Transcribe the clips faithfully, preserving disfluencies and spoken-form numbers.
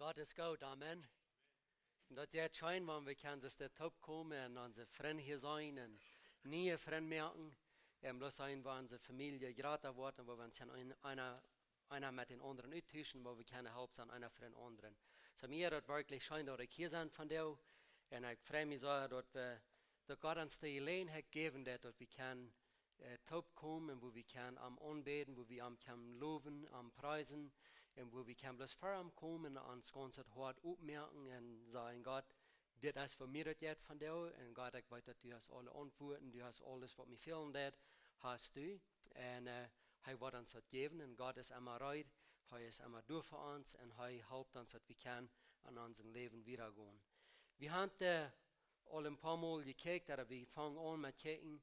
Gott es goot, amen. Un daut jeit scheen, wan wie kjennen soo toopkomen un onse Frind hia seenen un niee Frind moaken. Un bloos seenen, woo onse Famielje jrata woat un woo wie ons kjennen een, eena, eena met dän aundren uttuschen, woo wie kjennen Help sennen, eena fa dän aundren. Soo, mie es daut werkjlich scheen, daut ekj hia sennen kaun. Un ekj frei mie soo, daut wie, daut Gott ons de Jeläajenheit jäwen deed, daut wie kjennen äh, toopkomen un woo wie kjennen am aunbäden, woo wie am kjennen lowen, am priesen un woo wie kjennen bloos ver am komen un ons gaunzet Hoat opmoaken un sajen: "Gott, dit es fa mie daut jeit vondoag. Un Gott, ekj weet, daut du hast aule Auntwuaten, du hast aules, waut mie fälen deit, hast du." Un äh, hee woat ons daut jäwen un Gott es emma reed, hee es emma doa fa ons un hee halpt ons, daut wie kjennen aun onsen Läwen wieda gonen. Wie haben äh, aul een poa Mol jekjikjt, daut wie fungen aun met kjikjen,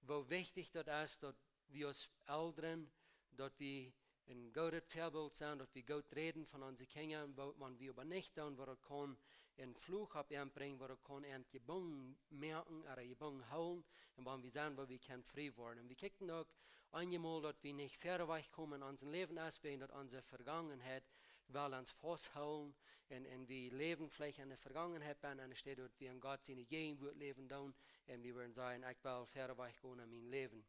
woo wichtich daut es, daut wie aus Elren, daut wie een goodet Väabilt sent, daut wie goot räden von onse Kjinja, un woo, wan wie oba nich doonen, woo daut kaun een Fluch opp an brinjen, woo daut kaun an jebungen moaken, ooda jebungen hoolen, un wan wie seenen, woo wie kjennen frie woaren. Un wie kjikjten uk eenjemol, daut wie nich wieda wajch komen en onsen Läwen, aus wie daut onse Vergangenheit well ons fausthoolen, un, un wie läwen veleicht enne Vergangenheit, oba enne Städ, daut wie en Gott siene Jäajenwoat läwen doonen, un wie wudden sajen: "Ekj well wieda wajch gonen en mien Läwen."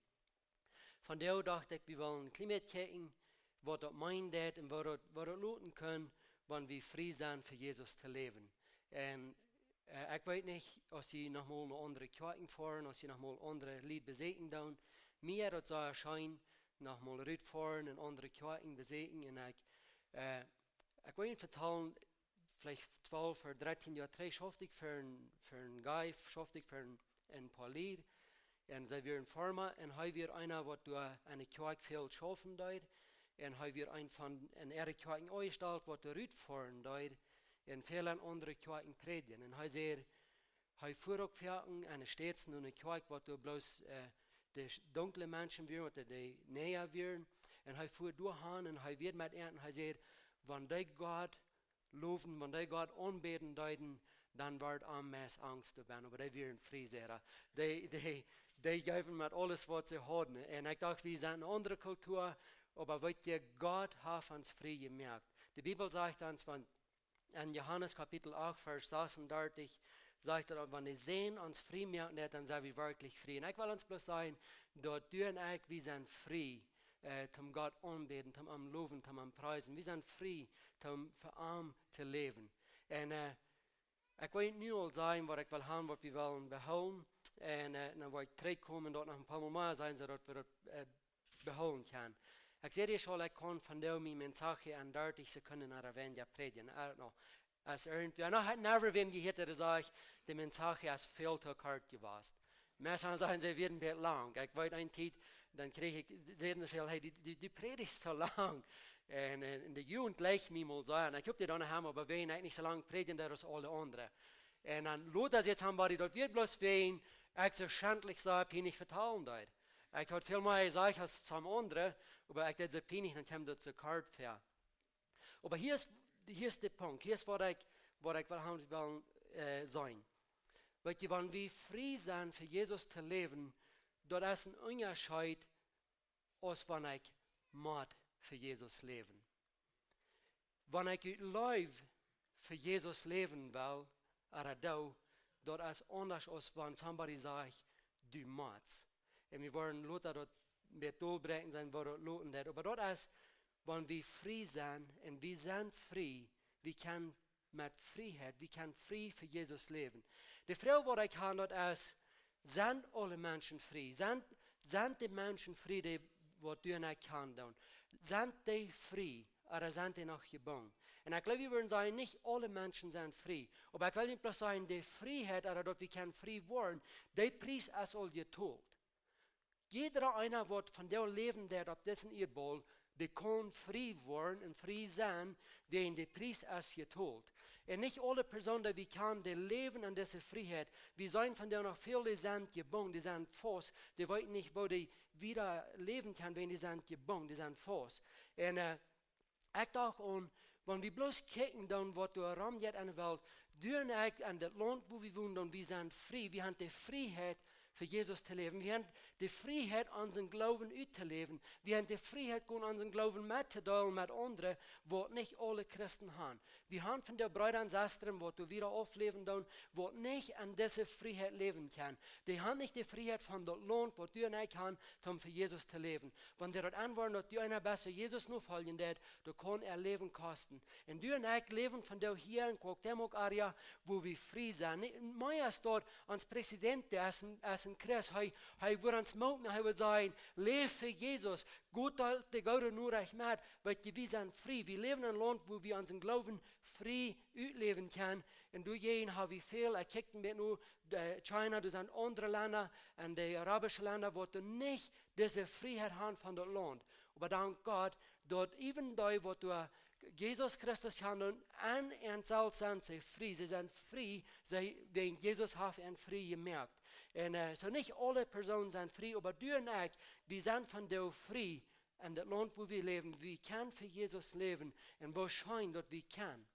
Vondoag docht ekj, wie wellen een kjlien bät kjikjen, waut daut meenen deit un waut daut, waut daut loten kaun, wan wie frie sent, fa Jesus to läwen. Un äh, ekj weet nich, aus jie noch mol no aundre Kjoakjen foaren, aus jie noch mol aundre Lied besieekjen doonen. Mie es daut soo scheen, noch mol rutfoaren un aundre Kjoakjen besieekjen. Un ekj, äh, ekj well junt vetalen, veleicht twalf ooda dartieen Joa trigj schaufd ekj fa een, fa een guy, schaufd ekj fa een, een poa Lied. Un see wia een Farma un hee wia eena, waut doa aun de Kjoakj väl schaufen deed. Un hee wia een von, en äare Kjoakj enjestalt, waut doa rutfoaren deed un väl en aundre Kjoakjen prädjen. Un hee säd, hee fua uk foaken enne Städ no eene Kjoakj, waut doa bloos äh, de sch-, dunkle Menschen wieren, waut doa de Negra wieren. Un hee fua doa han un hee wia met an un hee säd, wan dee Gott lowen, wan dee Gott aunbäden deeden, dan wort am meist Angst doa bennen. Oba dee wieren frie, säd hee. Dee, dee, dee jeewen met aules, waut see hauden. Un ekj docht, wie sent eene aundre Kultua, oba weet jie, Gott haft ons frie jemoakt. De Bibel sajcht ons von, en Johanes Kapitel acht, Varsch sasuntachtick, sajcht et, wan de Sän ons frie moaken deit, dan sent wie werkjlich frie. Un ekj well ons bloos sajen, daut du un ekj, wie sent frie, äh, toom Gott aunbäden, toom am lowen, toom am priesen. Wie sent frie, toom fa am to läwen. Un äh, ekj well nu aul sajen, waut ekj well han, waut wie wellen behoolen. Un äh, dan woa ekj trigjkomen, daut noch een poa Mol mea sajen, soo daut wie daut äh, behoolen kjennen. Ekj säd junt aul, ekj kaun vondoag mien mensaje en dartick Sekunden ooda weinja prädjen. I don't know. Aus irjentwäa, noch, ekj hab never wäm jehieet, dee säd, de mensaje es väl too kort jewast. Meist sajen see, wia een bät lang. Ekj weet, eene Tiet, dan kjrieech ekj, säden see väl: "Hey, du, du, du prädjst too lang." Un, un, un de Jugend leet mie mol sajen. Ekj hop, dee doonen haben, oba wan ekj nich soo lang prädjen deed aus aule aundre. Un dan lota säd somebody, daut wia bloos wäajen ekj soo schentlich soo pienlich vetalen deed. Ekj haud väl mea jesajcht aus some aundre, oba ekj deed soo pienlich, dan kjeem daut soo kort väa. Oba hia es, hia es de Punkt, hia es waut ekj, waut ekj well han, well äh, sajen. Weet jie, wan wie frie sent, fa Jesus to läwen, daut es een Unjascheet, aus wan ekj mott fa Jesus läwen. Wan ekj ut Leew fa Jesus läwen well, ooda doo, daut es aundasch aus wan somebody sajcht, du motst. Un wie woaren lota daut mea dolbräakjen seenen, waut daut loten deit. Oba daut es, wan wie frie sent, un wie sent frie, wie kjennen met Frieheit, wie kjennen frie fa Jesus läwen. De Froag, waut ekj han, daut es, sent aule Menschen frie? Sent, sent de Menschen frie, dee waut du un ekj kjanen doonen? Sent dee frie, ooda sent dee noch jebungen? Un ekj jleew, wie wudden sajen, nich aule Menschen sent frie. Oba ekj well nich bloos sajen, de Frieheit, ooda daut wie kjennen frie woaren, dee Pries es aul jetolt. Jieda eena, waut vondoag läwen deit opp disen Ieedbaul, dee kaun frie woaren un frie sennen, wiels de Pries es jetolt. Un nich aule Persoonen, dee wie kjanen, dee läwen en dise Frieheit. Wie seenen vondoag noch väl, dee sent jebungen, dee sent faust, dee weeten nich, woo dee wieda läwen kjennen, wiels dee sent jebungen, dee sent faust. Un äh, ekj docht aun, wan wie bloos kjikjen dan, waut doa romjeit en de Welt, du un ekj en daut Launt, wua wie wonen, dan wie sent frie, wie haben de Frieheit, fa Jesus to läwen. Wie haben de Frieheit, onsen Gloowen uttoläwen. Wie haben de Frieheit, kunnen onsen Gloowen mettodeelen met aundre, waut nich aule Christen haben. Wie haben vondoag Breeda un Sestren, waut doa wieda aufläwen doonen, waut nich en dise Frieheit läwen kjennen. Dee haben nich de Frieheit von daut Launt, waut du un ekj haben, om fa Jesus to läwen. Wan dee daut aunwoaren, daut du eena best, waut Jesus nofoljen deit, daut kaun äa Läwen kosten. Un du un ekj läwen vondoag hia en Cuauhtémoc area, wua wie frie sent. Nich, mea es daut, ons Präsident, dee es een, es een Christ, hee, hee woat ons moten, hee woat sajen: "Läw fa Jesus, Gott deelt de goode Norecht met, wiels wie sent frie." Wie läwen en een Launt, wua wie onsen Gloowen frie utläwen kjennen. Un doajäajen haben wie väl, ekj kjikj een bät no, de China, doa sent aundre Lenda, un de arabische Lenda, waut doa nich dise Frieheit haben von daut Launt. Oba dank Gott, daut even dee, waut doa Jesus Christus haben, un en an selfst sent see frie. See sent frie, see, wäajen Jesus haft an frie jemoakt. Un, äh, soo nich aule Persoonen sent frie, oba du un ekj, wie sent vondoag frie. En daut Launt, wua wie läwen, wie kjennen fa Jesus läwen. Un woo scheen, daut wie kjennen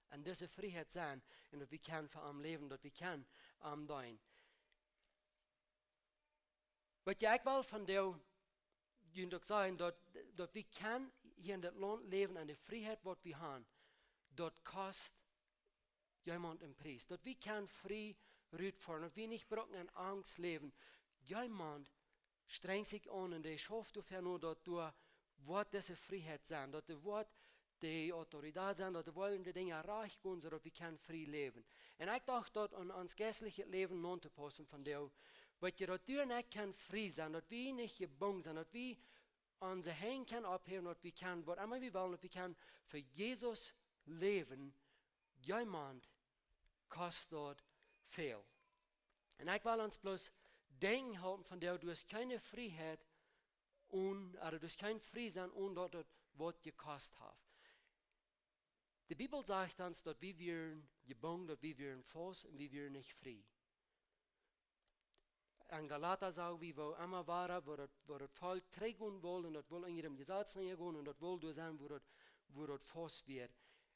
en dise Frieheit sennen un daut wie kjennen fa am läwen, daut wie kjennen am deenen. Waut ekj well vondoag junt uk sajen, daut, daut wie kjennen hia en daut Launt läwen un de Frieheit, waut wie haben, daut kost jemaunt een Pries. Daut wie kjennen frie rutfoaren, daut wie nich brucken en Angst läwen. Jemaunt strenjt sikj aun un dee schauft doafäa no, daut doa woat dise Frieheit sennen, daut doa woat de Autorität sennen, daut doa woaren de Dinja rajcht gonen, soo daut wie kjennen frie läwen. Un ekj docht daut aun ons jeistlichet Läwen nauntopaussen vondoag, wiels daut du un ekj kjennen frie sennen, daut wie nich jebungen sent, daut wie onse Henj kjennen opphäwen, daut wie kjennen, waut emma wie wellen, daut wie kjennen fa Jesus läwen, jemaunt kost daut väl. Un ekj well ons bloos denkjen halpen vondoag, du hast kjeene Frieheit, un, ooda du hast kjeen frie sennen, un daut et waut jekost haft. De Bibel sajcht ons, daut wie wieren jebungen, daut wie wieren faust un wie wieren nich frie. En Galata sag wie, woo emma wia, wua daut, wua daut Volkj trigjgonen wull un daut wull unja däm Jesaz nenn gonen un daut wull doa sennen, wua daut, wua daut faust wia.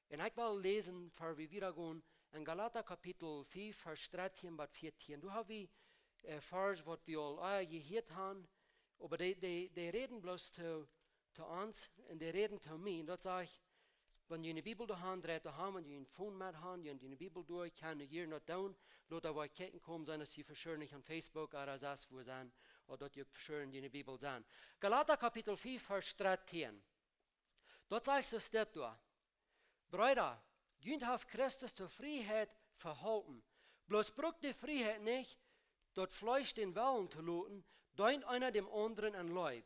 Un ekj well läsen, ver wie wieda gonen, en Galata Kapitel fief, Varsch drettieen bat vieetieen. Doa hab wie, äh, Varsch, waut wie aul, äh, jehieet haben, oba dee, dee, dee räden bloos to, to ons un dee räden to mie. Un daut saj ekj, wan jie eene Bibel doa haben, dreit doa aun, wan jie een Phone met haben, jie eene Bibel doa, ekj kaun hia daut doonen, lot doa waut kjikjen komen sennen, aus jie vescheuren nich aun Facebook ooda sest wua sent, ooda daut jie vescheuren june Bibel sent. Galata Kapitel fief, Varsch drettieen. Daut sajcht soo dit doa: "Breeda, junt haft Christus to Frieheit veholpen. Bloos brukt de Frieheit nich, daut Fleesch dän Wellen to loten, deent eena däm aundren en Leew.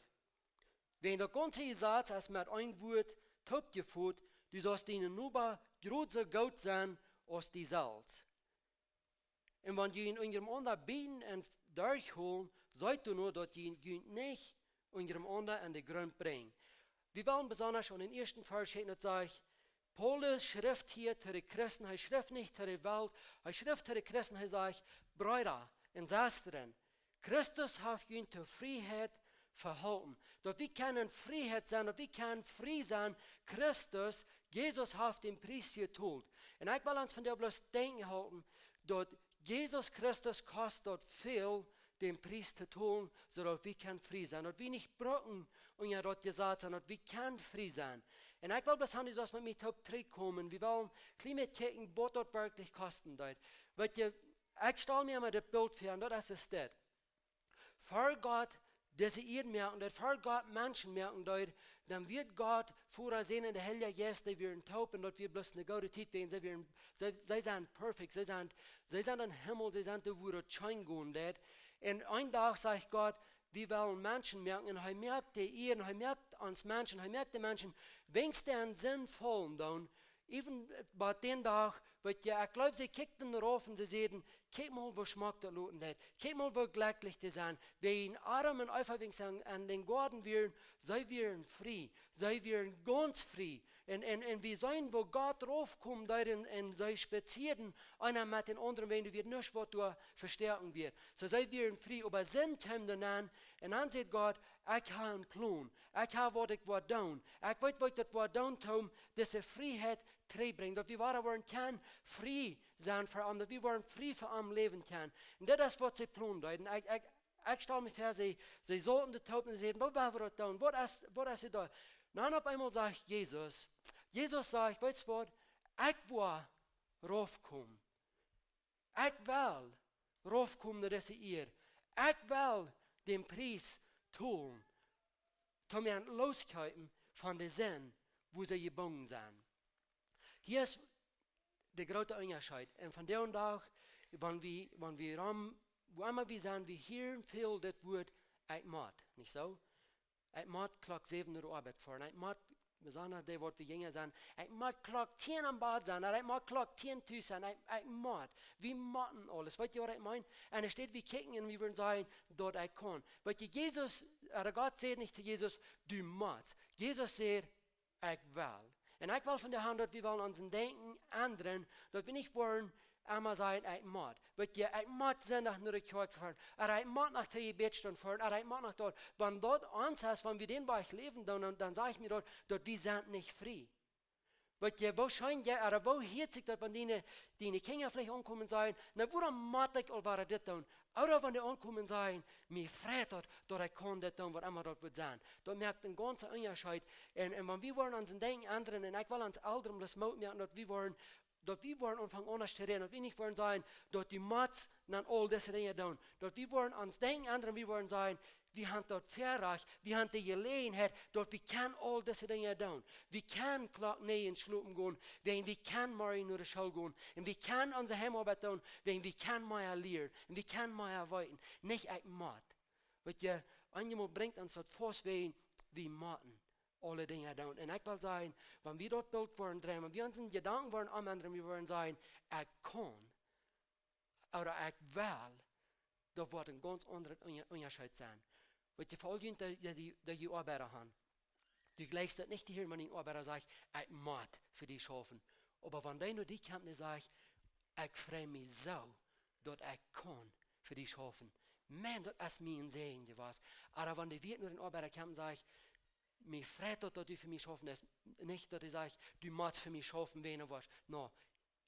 Wäajen daut gaunze Jesaz es met een Wuat toopjefot: Du saust dienen Noba jrod soo goot sennen aus die selfst. Un wan jie junt unjarenaunda bieten un derchhoolen, seet doano, daut jie junt nich unjarenaunda aun de Grunt brinjen." Wie wellen besonda aun dän ieeschten Varsch kjikjen, daut sajcht, Paulus schrift hia to de Christen, hee schrift nich to de Welt, hee schrift to de Christen, hee sajcht: "Breeda un Sestren, Christus haft junt to Frieheit veholpen." Daut wie kjennen Frieheit sennen, daut wie kjennen frie sennen, Christus, Jesus haft dän Pries jetolt. Un ekj well ons vondoag bloos denkjen halpen, daut Jesus Christus kost daut väl, dän Pries to tolen, soo daut wie kjennen frie sennen, daut wie nich brucken unja daut Jesaz sennen, daut wie kjennen frie sennen. Un ekj well bloos haben, du saust met mie toop trigjkomen, wie wellen kjlien bät kjikjen, waut daut werkjlich kosten deed. Weet jie, ekj stal mie emma daut Bilt väa, un daut es, es dit. Ver Gott dise Ieed moaken deed, ver Gott Menschen moaken deed, dan wia Gott, Voda, Sän un de Heilja Jeist, dee wieren toop, un daut wia bloos eene goode Tiet, wäajen see wieren, see, see sent perfekt, see sent, see sent em Himmel, see sent doa, wua daut scheen gonen deit. Un een Dach sajcht Gott, wie wellen Menschen moaken, un hee moakt de Ieed, hee moakt ons Menschen, hee moakt de Menschen, wiels dee en Sind faulen doonen, even, äh, bie dän Dach, weet jie, ekj jleew, see kjikjten rauf un see säden: "Kjikj mol, woo schmock daut loten deit. Kjikj mol, woo jlekjlich dee sent." Wäajen Adam un Eva, wiels see aun, aun dän Goaden wieren, see wieren frie. See wieren gaunz frie. Un, un, un wie seenen, woo Gott raufkjeem doa un, un see spazieeden, eena met dän aundren, wäajen doa wia nuscht, waut doa vestoaken wia. Soo see wieren frie, oba Sind kjeem doa nenn, un dan säd Gott: "Ekj hab een Plon. Ekj hab, waut ekj woa doonen. Ekj weet, waut ekj daut woa doonen, om dise Frieheit trigjbrinjen, daut wie woaren kjennen frie sennen fa am, daut wie woaren frie fa am läwen kjennen. Un daut es waut see plonen deeden. Ekj, ekj, ekj stal mie väa, see, see sauten doa toop un säden: "Woo woa wie daut doonen? Waut es, waut es hia doa?" Un dan opp eemol sajcht Jesus, Jesus sajcht: "Weetst waut? Ekj woa raufkomen. Ekj well raufkomen no dise Ieed. Ekj well dän Pries tolen, toom an loskjeepen von de Sind, wua see jebungen sent." Hia es de groote Unjascheet. Un vondoag, wan wie, wan wie rom, wua emma wie sent, wie hieren väl dit Wuat "ekj mott", nich soo? "Ekj mott Klock säwen no de Oabeit foaren. Ekj mott", besonda dee waut wie jinja sent, "ekj mott Klock tieen aum Bad sennen, ooda ekj mott Klock tieen tus sennen, ekj, ekj mott." Wie motten aules. Weetst du waut ekj meen? Un enne Städ wie kjikjen un wie wudden sajen daut "ekj kaun". Weetst du, Jesus, ooda Gott säd nich to Jesus: "Du motst." Jesus säd: "Ekj well." Un ekj well vondoag han daut wie wellen ons Denkjen endren, daut wie nich woaren emma sajen: "Ekj mott." Weetst du, "Ekj mott Sindach no de Kjoakj foaren, ooda ekj mott no de Jebädstund foaren, ooda ekj mott no doa." Wan daut ons es, wan wie dän Wajch läwen, dan, dan, dan saj ekj mie daut, daut wie sent nich frie. Weetst du, woo scheen, jo, ooda woo hieet sikj daut, wan diene, diene Kjinja veleicht aunkomen un sajen: "Na, wuarom mott ekj aul wada dit doonen?" Ooda wan dee aunkomen un sajen: "Mie freit daut, daut ekj kaun dit doonen, waut emma daut woat sennen." Daut moakt een gaunzen Unjascheet. Un, un wan wie woaren ons Denkjen endren, un ekj well ons Elren bloos Moot moaken, daut wie woaren, daut wie woaren aunfangen aundasch to räden, daut wie nich woaren sajen daut du motst dan aul dise Dinja doonen. Daut wie woaren ons Denkjen endren, wie woaren sajen: "Wie han daut Väarajcht, wie han de Jeläajenheit, daut wie kjennen aul dise Dinja doonen. Wie kjennen Klock näajen schlopen gonen, wäajen wie kjennen morjen no de School gonen. Un wie kjennen onse Heimoabeit doonen, wäajen wie kjennen mea lieren. Un wie kjennen mea weeten." Nich "ekj mott." Weetst du, eenjemol brinjt ons daut faust, wäajen wie motten aule Dinja doonen. Un ekj well sajen, wan wie daut Bilt woaren dreien, wan wie onse Jedanken woaren omendren, wie woaren sajen: "Ekj kaun", ooda "Ekj well", daut woat een gaunz aundret Unja-, Unjascheet sennen. Weetst du, fa aul junt, dee, dee, dee, dee Oabeida han, du jlikjst daut nich to hieren, wan een Oabeida sajcht: "Ekj mott fa die schaufen." Oba wan dee no die kjemt un dee sajcht: "Ekj frei mie soo daut ekj kaun fa die schaufen. Maun, daut es mie een Säajen jewast." Ooda wan dee wada no dän Oabeida kjemt un sajcht: "Mie freit daut, daut du fa mie schaufen deist." Nich daut dee sajcht: "Du motst fa mie schaufen, wan du woascht." "No,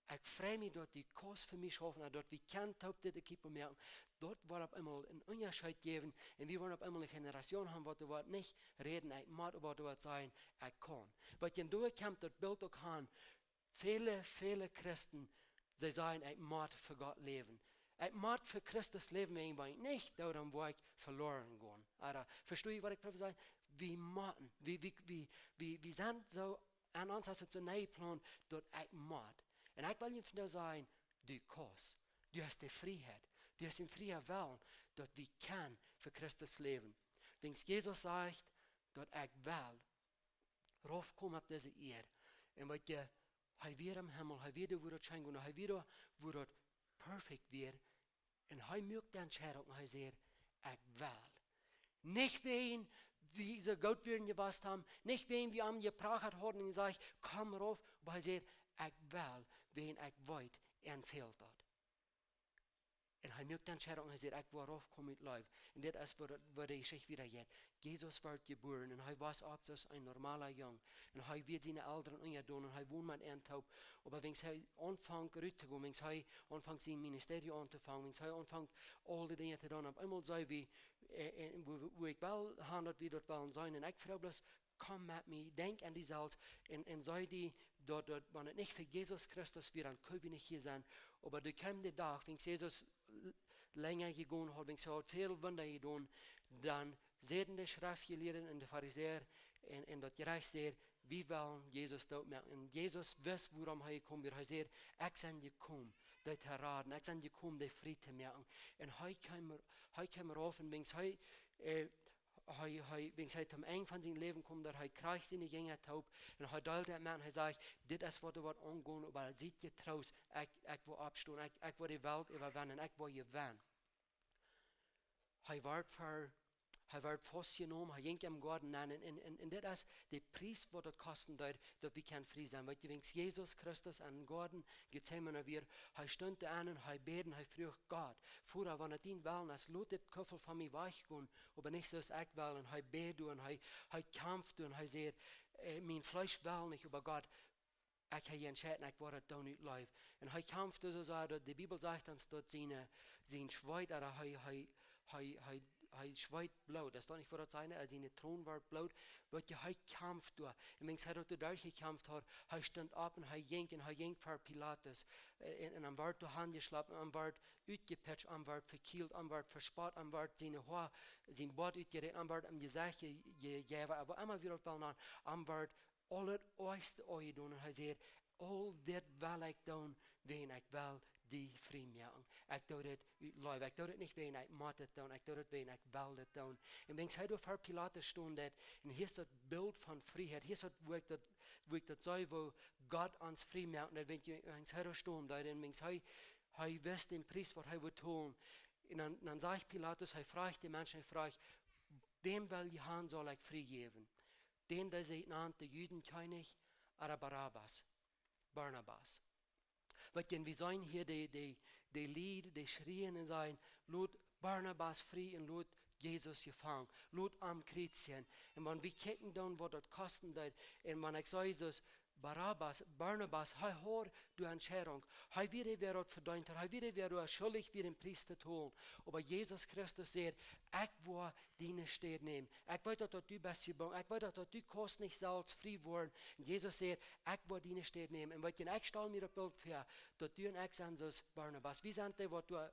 ekj frei mie daut du kaust fa mie schaufen, un daut wie kjennen toop dit Equipo moaken." Daut woat opp eemol een Unjascheet jäwen, un wie woaren opp eemol eene Generation han, waut doa woat nich räden: "Ekj mott", oba waut doa woat sajen: "Ekj kaun." Weetst du, un doa kjemt daut Bilt uk han, väle, väle Christen, see sajen: "Ekj mott fa Gott läwen. Ekj mott fa Christus läwen, wan ekj nich doo, dan woa ekj veloren gonen." Ooda, vestonen jie, waut ekj proow to sajen? Wie motten, wie, wie, wie, wie, wie sent soo, aun ons es et soo nenjeplant, daut "ekj mott". Un ekj well junt vondoag sajen: Du kaust. Du hast de Frieheit. Du hast een frieen Wellen, daut wie kjennen fa Christus läwen. Wiels Jesus sajcht daut: "Ekj well raufkomen opp dise Ieed." Un weetst du, hee wia em Himmel, hee wia doa, wua daut scheen wia, hee wia doa, wua daut perfekt wia. Un hee muak de Entscheidunk un hee säd: "Ekj well." Nich wäajen wie soo goot wieren jewast han, nich wäajen wie am jeprachat hauden un jesajcht: "Komm rauf", oba hee säd: "Ekj well, wäajen ekj weet, an fält daut." Un hee muak de Entscheidunk un hee säd: "Ekj woa raufkomen ut Leew." Un dit es wua, wua de Jeschicht wieda jeit. Jesus wort jebuaren un hee wia opp soo aus een normala Jung. Un hee wia siene Elren unjadon un hee wond met an toop. Oba wan hee aunfunk rut to gonen, wan hee aunfunk sien Ministerium auntofangen, wan hee aunfunk aul dee Dinja to doonen, opp eemol säd hee, äh, äh, wua, wua ekj well han daut wie daut wellen seenen. Un ekj froag bloos, komm met mie, denkj aun die selfst un, un saj die daut, daut wan et nich fa Jesus Christus wia, dan kunn wie nich hia sennen. Oba doa kjeem de Dach, wan Jesus l-, lenja jegonen haud, wan hee haud väl Wunda jedonen, dan säden de Schreftjelieede un de Farisäa un, un daut Jerecht säd: "Wie wellen Jesus dootmoaken." Un Jesus wist, wuarom hee jekomen wia. Hee säd: "Ekj sie jekomen dee to raden, ekj sie jekomen dee frie to moaken." Un hee kjeem, hee kjeem rauf un wan hee, äh, hee, hee, wan hee toom Enj von sien Läwen kjeem, daut hee kjrieech siene Jinja toop un hee deeld daut met un hee säd: "Dit es waut doa woat aungonen, oba siet jetroost, ekj, ekj woa oppstonen, ekj, ekj woa de Welt äwawinnen, ekj woa jewennen." Hee wort ver-, hee wort faustjenomen, hee jinkj em Goaden nenn un, un, un, un dit es de Pries, waut daut kosten deed, daut wie kjennen frie sennen. Weetst du, wan Jesus Christus em Goaden Getsemane wia, hee stunt doa un hee bäd un hee fruach Gott: "Voda, wan et dien Wellen es, lot dit Kuffel von mie wajchgonen, oba nich soo aus ekj well." Un hee bäd doa un hee, hee kjamft doa un hee säd, äh: "Mien Fleesch well nich, oba Gott, Ekj hab entscheiden, ekj woa daut doonen ut Leew. Un hee kjamft soo sea, daut de Bibel sajcht ons, daut sien, sien Schweet, ooda hee, hee, hee, hee, hee schweet Bloot. Daut es doch nich, woo daut sajcht, aus siene Tronen wort Bloot, weet jie, hee kjamft doa. Un wan hee daut doa derchjekjamft haud, hee stunt opp un hee jinkj un hee jinkj ver Pilatus. Äh, un, un dan wort hee doa hanjeschlapt un dan wort utjepitscht, dan wort vekjielt, dan wort vespott, dan wort sien Hoa, sien Boat utjeräten, dan wort am Jesecht je-, je-, jejäft, woo emma wie daut wellen nanen, dan wort aul daut oajste aunjedonen. Un hee säd: "Aul dit well ekj doonen, wiels ekj well die frie moaken. Ekj doo dit ut Leew. Ekj doo dit nich wiels ekj mott dit doonen. Ekj doo dit wiels ekj well dit doonen." Un wan hee doa ver Pilatus stunt, daut, un hia es daut Bilt von Frieheit, hia es daut, woo ekj daut, woo ekj daut see, woo Gott ons frie moakt, daut wan hee, wan hee doa stunt, daut, un wan hee, hee wist dän Pries, waut hee wudd tolen. Un dan, dan sajcht Pilatus, hee fruach de Menschen, hee fruach: "Wäm well jie haben, saul ekj frie jäwen? Dän, dee sikj nant de Judenkjennich, ooda Barabbas, Barnabas?" Weet jie, wie seenen hia de, de, de Lied, dee schrieen un sajen: "Lot Barnabas frie un lot Jesus jefangen. Lot am kjriezjen." Un wan wie kjikjen dan, waut daut kosten deed, un wan ekj saj, soo aus Barabbas, Barnabas, hee haud de Entscheidung. Hee wia dee, wäa daut vedeent haud. Hee wia dee, wäa doa schuldich wia, dän Pries to tolen. Oba Jesus Christus säd: "Ekj woa diene Städ nämen. Ekj weet, daut, daut du best jebungen. Ekj weet, daut, daut du kaust nich selfst frie woaren." Un Jesus säd: "Ekj woa diene Städ nämen." Un weet jie, ekj stal mie daut Bilt väa, daut du un ekj sent soo aus Barnabas. Wie sent dee, waut doa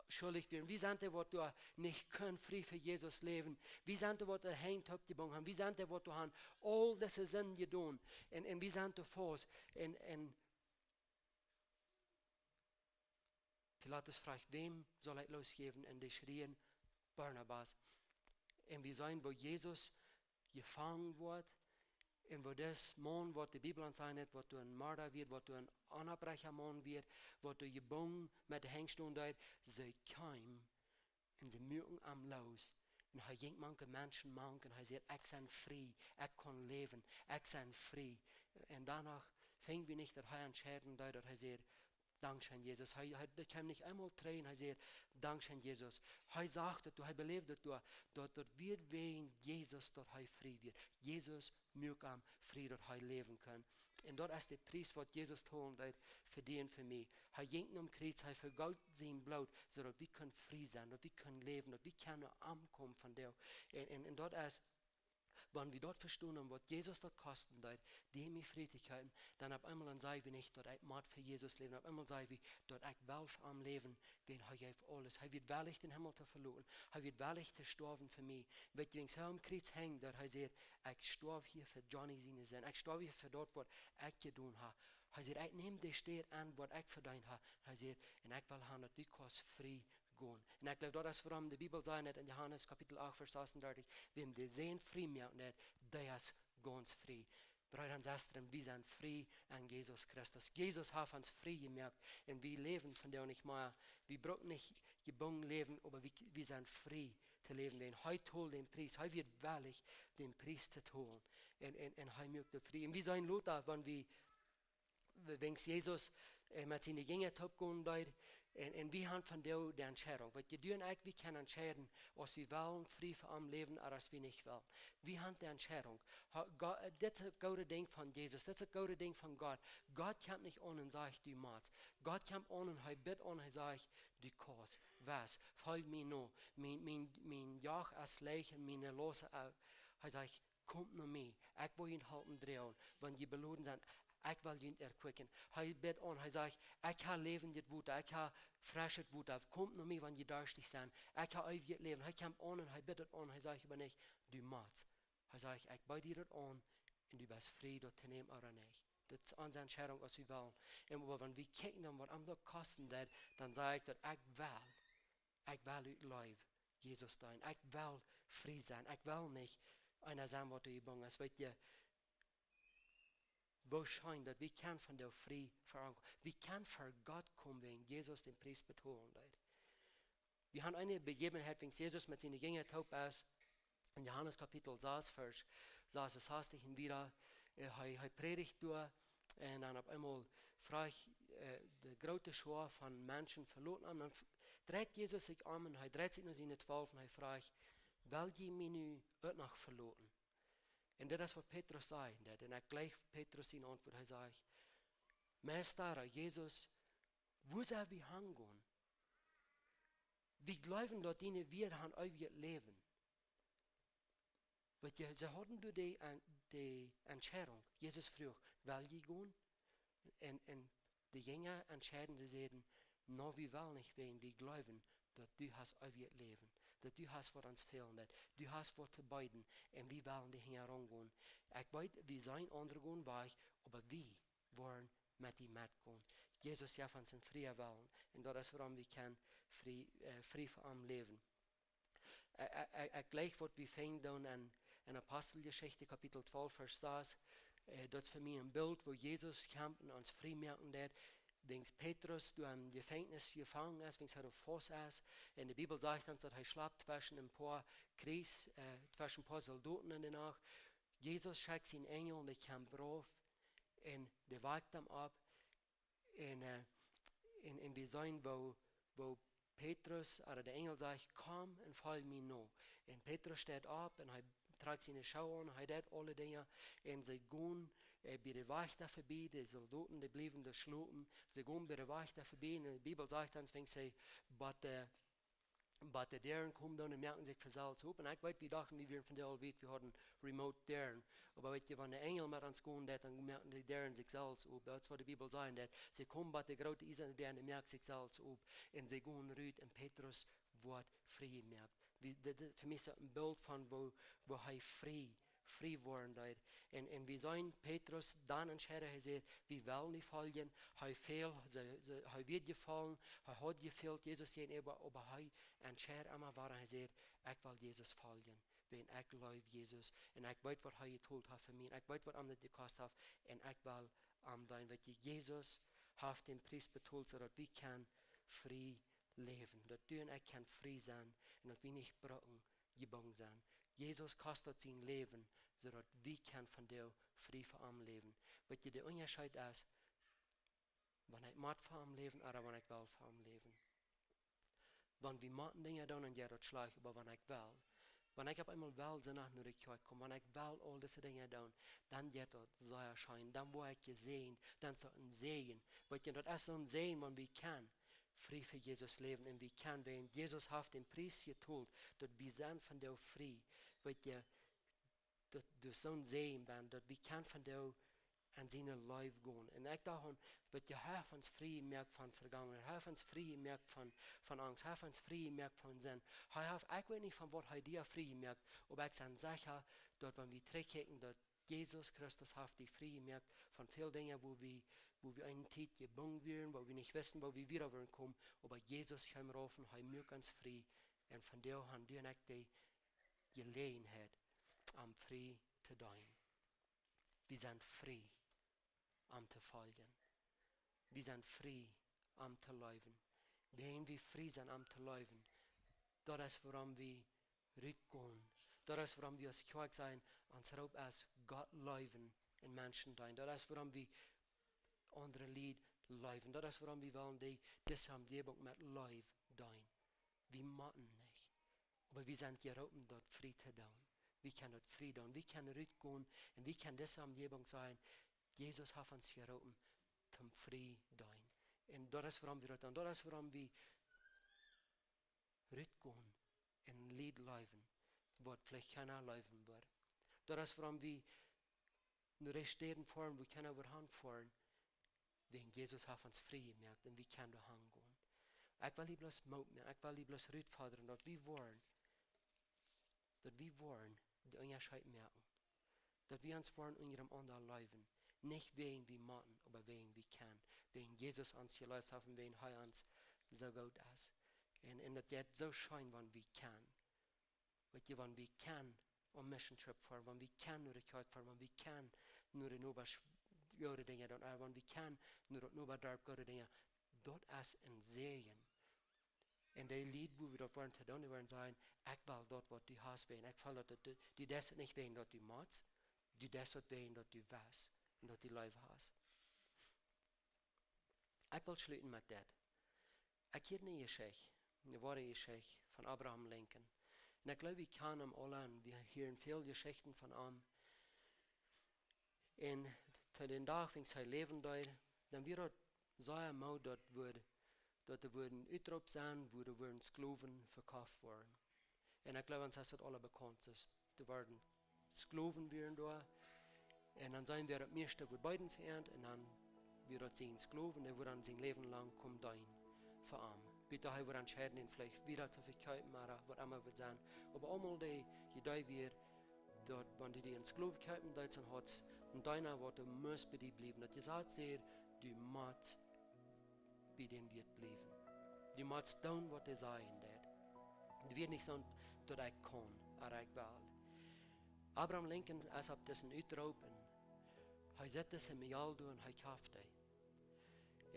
schuldich wieren. Wie sent dee, waut doa nich kunnen frie fa Jesus läwen. Wie sent dee, waut de Henj toopjebungen haben. Wie sent dee, waut doa haben aul dise Sinden jedonen. Un, un wie sent doa faust. Un, un Pilatus fruach: "Wäm saul ekj losjäwen?" Un dee schrieen: "Barnabas." Un wie seenen, woo Jesus jefangen woat, un woo dis Maun, waut de Bibel ons sajcht, waut doa een Morda wia, waut doa een Enbrecha Maun wia, waut doa jebungen met de Henj stunt, see kjeemen un see muaken am loos. Un hee jinkj mank de Menschen mank un hee säd: "Ekj sie frie, ekj kaun läwen, ekj sie frie." Un doano finj wie nich, daut hee entscheiden deed, daut hee säd: "Dankscheen, Jesus." Hee, hee, daut kjeem nich eemol trigj un hee säd: "Dankscheen, Jesus." Hee sach daut, hee beläwd daut, daut, daut wia wäajen Jesus, daut hee frie wia. Jesus muak am frie, daut hee läwen kunn. Un daut es de Pries, waut Jesus tolen deed fa die un fa mie. Hee jinkj nom Kjriez, hee vegoot sien Bloot, soo daut wie kunnen frie sennen, daut wie kunnen läwen, daut wie kunnen aunkomen von doa. Un, un, un daut es, wan wie daut vestonen, waut Jesus daut kosten deed, die mie frie to kjeepen, dan opp eemol dan saj wie nich, daut ekj mott fa Jesus läwen. Opp eemol saj wie, daut ekj well fa am läwen, wiels hee jeef aules. Hee wia wellich, dän Himmel to veloten. Hee wia wellich to stoawen fa mie. Weet jie, wan hee aum Kjriez hunk, daut hee säd: "Ekj stoaw hia fa Johnny siene Sind. Ekj stoaw hia fa daut, waut ekj jedonen hab." Hee säd: "Ekj näm de Städ aun, waut ekj vedeent hab." Hee säd: "Un ekj well haben, daut du kaust frie gonen." Un ekj jleew, daut es wuarom de Bibel sajcht en Johanes Kapitel acht, Varsch sasuntachtig: "Wäm de Sän frie moaken deit, dee es gaunz frie." Breeda un Sestren, wie sent frie en Jesus Christus. Jesus haft ons frie jemoakt un wie läwen von doa nich mea. Wie brucken nich jebungen läwen, oba wie, wie sent frie to läwen. Wan hee told dän Pries, hee wia wellich, dän Pries to tolen. Un, un, un hee muak daut frie. Un wie sent lota, wan wie, wan Jesus, äh, met siene Jinja toop gonen deed, un, un wie haben von doa de Entscheidung. Waut jie doonen, ekj, wie kjennen entscheiden, aus wie wellen frie fa am läwen, ooda aus wie nich wellen. Wie haben de Entscheidung. Ha-, Go-, äh, dit es daut goode Dinkj von Jesus, dit es daut goode Dinkj von Gott. Gott kjemt nich aun un sajcht: "Du motst." Gott kjemt aun un hee bitt aun, hee sajcht: "Du kaust. Wes, folj mie no. Mien, mien, mien Joch es leicht un miene Laust, äh," hee sajcht, "Komt no mie, ekj woa junt halpen droagen, wan jie beloden sent, ekj well junt erquicken." Hee bitt aun, hee sajcht: "Ekj hab läwendjet Wota, ekj hab freschet Wota, komt no mie, wan jie darstich sent, ekj hab eewjet Läwen." Hee kjemt aun un hee bitt aun, hee sajcht oba nich: "Du motst." Hee sajcht: "Ekj beed die daut aun un du best frie, daut to nämen ooda nich." Daut es onse Entscheidung, aus wie wellen. Un oba wan wie kjikjen dan, waut am daut kosten deit, dan saj ekj, daut ekj well, ekj well ut Leew Jesus deenen. Ekj well frie sennen. Ekj well nich eena sennen, waut doa jebungen es. Weet jie, woo scheen, daut wie kjennen von doa frie verankomen. Wie kjennen ver Gott komen, wan Jesus dän Pries betolen deed. Wie haben eene Bejäwenheit, wan Jesus met siene Jinja toop es. En Johanes Kapitel sas, Varsch sasunsastich un wieda, äh, hee, hee prädicht doa. Un dan opp eemol fruach, äh, de groote Schoa von Menschen veloten am. Dan f-, dreit Jesus sikj om un hee dreit sikj no siene Twalw un hee fruach: "Well jie mie nu uk noch veloten?" Un dit es, waut Petrus sajcht. Un ekj jleew, Petrus siene Auntwuat, hee sajcht: Meista, Jesus, wua sell wie hangonen? Wie jleewen, daut diene Wieed han eewjet Läwen. Weet jie, see hauden doa de, de Entscheidunk. Jesus fruach: "Well jie gonen?" Un, un de Jinja entscheiden, see säden: "No, wie wellen nich, wäajen wie jleewen, daut du hast eewjet Läwen, daut du hast, waut ons fälen deit, du hast, waut to beeden, un wie wellen die hinjaraun gonen. Ekj weet, wie seenen aundre gonen wajch, oba wie woaren met die metgonen." Jesus jeft ons een frieen Wellen. Un daut es wuarom wie kjennen frie, äh, frie fa am läwen. Äh, äh, äh, ekj jlikj waut wie finjen doonen en, en Aposteljeschicht, Kapitel twalf, Varsch sas. Äh, daut es fa mie een Bilt, wua Jesus kjemt un ons frie moaken deit. Wiels Petrus doa em Jefenkjnis jefangen es, wiels hee doa faust es. Un de Bibel sajcht ons, daut hee schlapt tweschen een poa Kjriegs, äh, tweschen een poa Soldoten enne Nacht. Jesus schekjt sienen Enjel un dee kjemt rauf un dee wakjt am opp. Un, äh, un, un wie seenen, wua, wua Petrus, ooda de Enjel sajcht: "Komm un folj mie no." Un Petrus steit opp un hee trakjt siene Schoo aun, hee deit aule Dinja. Un see gonen, äh, bie de Wajchta vebie, de Soldoten, dee bliewen doa schlopen. See gonen bie de Wajchta vebie un de Bibel sajcht ons, wiels see bie de bie de Däaren komen doonen un moaken sikj von selfst op. Un ekj weet, wie dochten, wie wieren von de aul wiet, wie hauden remote Däaren. Oba weet jie, wan de Enjel met ons gonen deit, dan moaken de Däaren sikj selfst op. Daut es waut de Bibel sajcht, daut see komen bie de groote iesane Däaren un moaken sikj selfst op. Un see gonen rut un Petrus woat frie jemoakt. Wie, dit, dit, fa mie es daut een Bilt von wua, wua hee frie frie woaren deed. Un, un wie seenen Petrus dan entscheiden, hee säd: "Wie wellen die foljen." Hee fäld, see, see, hee wia jefaulen, hee haud jefält Jesus jäajenäwa, oba hee entscheid emma wada, hee säd: "Ekj well Jesus foljen, wiels ekj leew Jesus. Un ekj weet, waut hee jedonen haft fa mie. Un ekj weet, waut am daut jekost haft. Un ekj well am deenen." Weet jie, Jesus haft dän Pries betolt, soo daut wie kjennen frie läwen. Daut du un ekj kjennen frie sennen un daut wie nich brucken jebungen sennen. Jesus kost daut sien Läwen, soo daut wie kjennen vondoag frie fa am läwen. Weet jie, de Unjascheet es, wan ekj mott fa am läwen ooda wan ekj well fa am läwen. Wan wie motten Dinja doonen, dan jeit daut schlajcht, oba wan ekj well, wan ekj opp eemol well Sindach no de Kjoakj komen, wan ekj well aul dise Dinja doonen, dan jeit daut sea scheen, dan woa ekj jesäajent, dan es daut een Säajen. Weet jie, daut es soon Säajen, wan wie kjennen frie fa Jesus läwen un wie kjennen, wiels Jesus haft dän Pries jetolt, daut wie sent vondoag frie. Weet jie, daut, daut es soon Säajen, daut wie kjennen vondoag en siene Leew gonen. Un ekj docht aun, weet jie, hee haft ons frie jemoakt von Vegangenheit, hee haft ons frie jemoakt von, von Angst, hee haft ons frie jemoakt von Sind. Hee haft, ekj weet nich, von waut hee die frie jemoakt, oba ekj sie secha, daut wan wie trigjkjikjen, daut Jesus Christus haft die frie jemoakt von väl Dinja, wua wie, wua wie eene Tiet jebungen wieren, wua wie nich wisten, wua wie wieda wudden komen, oba Jesus kjeem rauf un hee muak ons frie. Un vondoag han du un ekj de Jeläajenheit, am frie to deenen. Wie sent frie, am to foljen. Wie sent frie, am to leewen. Wiels wie frie sent, am to leewen, daut es wuarom wie rutgonen. Daut es wuarom wie aus Kjoakj sajen, ons Roop es Gott leewen un Menschen deenen. Daut es wuarom wie aundre Lied leewen. Daut es wuarom wie wellen de, dise Omjäwunk met Leew deenen. Wie motten nich. Oba wie sent jeroopen, daut frie to doonen. Wie kjennen daut frie doonen. Wie kjennen rutgonen un wie kjennen dise Omjäwunk sajen, Jesus haft ons jeroopen toom frie deenen. Un daut es wuarom wie daut doonen. Daut es wuarom wie rutgonen un Lied leewen, waut veleicht kjeena leewen wudd. Daut es wuarom wie no de Städen foaren, wua kjeena wudd han foaren, wiels Jesus haft ons frie jemoakt un wie kjennen doa han gonen. Ekj well die bloos Moot moaken, ekj well die bloos rutfodren, daut wie woaren, daut wie woaren dän Unjascheet moaken. Daut wie ons woaren unjarenaunda leewen. Nich wäajen wie motten, oba wäajen wie kjennen. Wäajen Jesus ons jeleeft haft un wäajen hee ons soo goot es. Un, un daut jeit soo scheen, wan wie kjennen. Weet jie, wan wie kjennen opp Mission Trip foaren, wan wie kjennen no de Kjoakj foaren, wan wie kjennen no de Nobasch goode Dinja doonen, ooda wan wie kjennen no daut Nobadarp goode Dinja, daut es een Säajen. Un de Lied, wua wie daut woaren to doonen, dee woaren sajen: "Ekj well daut, waut du hast, wäajen ekj feel daut, daut du, du deist daut nich wäajen daut du motst, du deist daut wäajen daut du west un daut du Leew hast." Ekj well schluten met dit. Ekj hia eene Jeschicht, eene woare Jeschicht von Abraham Lincoln. Un ekj jleew, wie kjanen am aula, wie hieren väl Jeschichten von am. Un to dän Dach, wiels hee läwen deed, dan wia daut sea mau daut wudd, daut doa wudd een Utroop sennen, wua doa wudden Sklowen vekoft woaren. Un ekj jleew, ons es daut aula bekaunt, daut doa worden Sklowen wieren doa. Un dan sent wie opp mieeschte wua beiden vereent un dan wia daut sien Sklow, dee wudd dan sien Läwen lang komen deenen fa am. Bat hee wudd entscheiden, am veleicht wada to vekjeepen, ooda waut emma wudd sennen. Oba aulemol dee Idee wia, daut wan du dän Sklow kjeepen deetst, dan haudst een Deena, waut doa must bie die bliewen. Daut Jesaz sajcht, du motst bie dän Wieet bliewen. Du motst doonen, waut hee sajen deed. Du wieescht nich sajen, daut ekj kaun, ooda ekj well. Abraham Lincoln es opp disen Utroop un hee sat dise Mejal doa un hee kjeeft dee.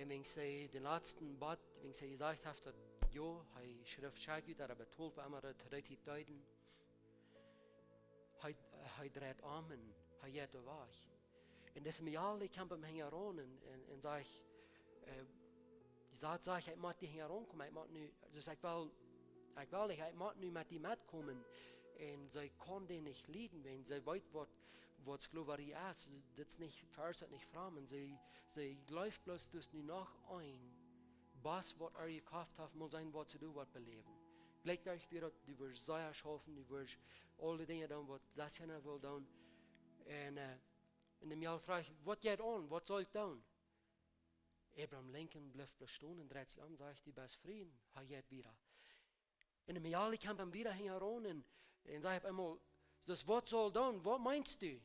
Un wan see dän latsten Bat, wan see jesajcht haft, daut jo, hee schrift Schekj ut, ooda betolt, waut emma daut hee deed, hee, hee dreit om un hee jeit wajch. Un dise Mejal, dee kjeem am hinjaraun un, un, un säd, äh, dee säd, säd, ekj mott die hinjaraun komen, ekj mott nu, dus ekj well, ekj well nich, ekj mott nu met die metkomen. Un see kunn dän nich lieden, wiels see weet, waut, waut Sklowarie es. Daut es nich, fa äa es daut nich framd. Un see, see jleeft bloos, daut nu noch een Bos, waut hee jekoft haft, mott sennen, waut see doa woat beläwen. Jlikj doa wia daut, du woascht sea schaufen, du woascht aule Dinja doonen, waut sest Kjinja well doonen. Un, äh, un de Mejal fruach, waut jeit aun, waut saul ekj doonen? Abraham Lincoln blift bloos stonen un dreit sikj om, sajcht, du best frie, un hee jeit wieda. Un de Mejal kjeem am wada hinjaraun un, un säd opp eemol, dus waut saul ekj doonen, waut meenst du?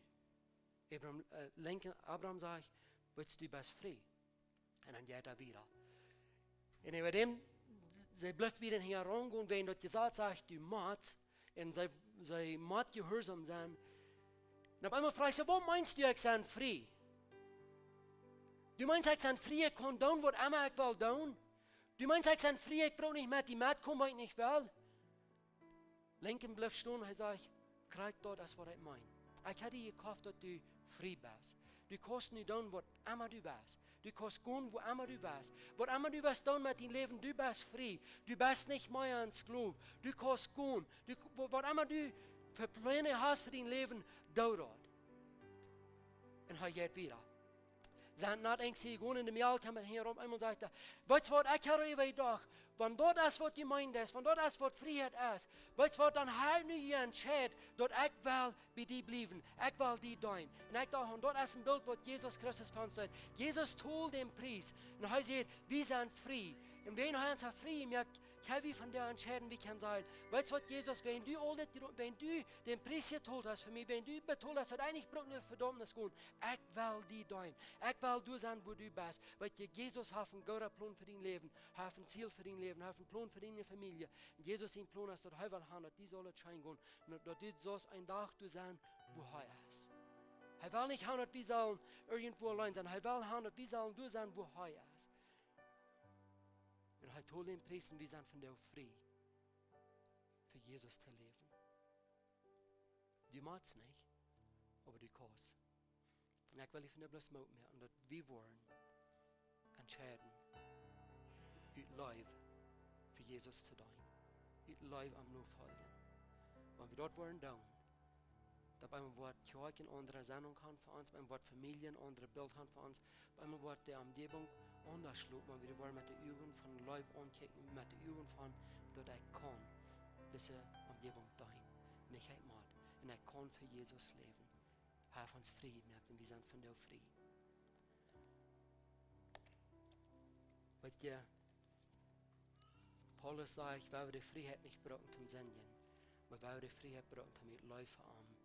Abraham, äh, Lincoln, Abraham sajcht, weetst, du best frie. Un dan jeit hee wieda. Un äwa däm, see blift wada hinjaraun gonen, wiels daut Jesaz sajcht, du motst, un see, see mott jehuarsom sennen. Un opp eemol fruach see, waut meenst du, ekj sie frie? Du meenst, ekj sie frie, ekj kaun doonen, waut emma ekj well doonen? Du meenst, ekj sie frie, ekj bruck nich met die metkomen, waut ekj nich well? Lincoln blift stonen, hee sajcht, krakjt daut es, waut ekj meen. Ekj hab die jekoft, daut du frie best. Du kaust nu doonen, waut emma du west. Du kaust gonen, wua emma du west. Waut emma du west doonen met dien Läwen, du best frie. Du best nich mea een Sklow. Du kaust gonen. Du, wa-, waut emma du fa Pläne hast fa dien Läwen, doo daut. Un hee jeit wieda. Sent nich enkj sie gonen, un de Mejal kjeem hinjaraun, opp eemol sajcht hee, weetst waut, ekj hab äwa jedocht, wan daut es, waut du meenst, wan daut es, waut Frieheit es, weetst waut, dan hab ekj nu hia entscheiden, daut ekj well bie die bliewen, ekj well die deenen. Un ekj docht, un daut es een Bilt, waut Jesus Christus von ons deed. Jesus told dän Pries. Un hee säd, wie sent frie. Un wan hee ons haft frie jemoakt, kjenn wie vondoag entscheiden, wie kjennen sajen, weetst waut, Jesus, wan du aul dit, wan du dän Pries jetolt hast fa mie, wan du betolt hast, daut ekj nich bruck no Vedaumnis gonen, ekj well die deenen. Ekj well doa sennen, wua du best. Weetst, Jesus haft een gooden Plon fa dien Läwen. Hee haft een Ziel fa dien Läwen. Hee haft een Plon fa diene Famielje. Un Jesus sien Plon es, daut hee well haben, daut die saul scheen gonen. Un daut du saust een Dach doa sennen, wua hee es. Hee well nich haben, daut wie sellen irjentwua auleen sennen. Hee well haben, daut wie sellen doa sennen, wua hee es. Un hee told dän Pries, wie sent vondoag frie, fa Jesus to läwen. Du motst nich, oba du kaust. Un ekj well die vondoag bloos Moot moaken, daut wie woaren entscheiden, ut Leew fa Jesus to deenen, ut Leew am notofoljen. Wan wie daut woaren doonen, daut opp eemol woat Kjoakj eene aundre Sennunk haben fa ons, opp eemol woat Famielje een aundret Bilt haben fa ons, opp eemol woat de Omjäwunk aundasch lopen, wan wie woaren met de Uagen von Leew aunkjikjen, met de Uagen von, daut ekj kaun dise Omjäwunk deenen, nich ekj mott, un ekj kaun fa Jesus läwen. Hee haft ons frie jemoakt un wie sent vondoag frie. Weetst, Paulus sajcht, wie haben de Frieheit nich jebrukt toom sindjen, oba wie haben de Frieheit jebrukt toom met Leew fa am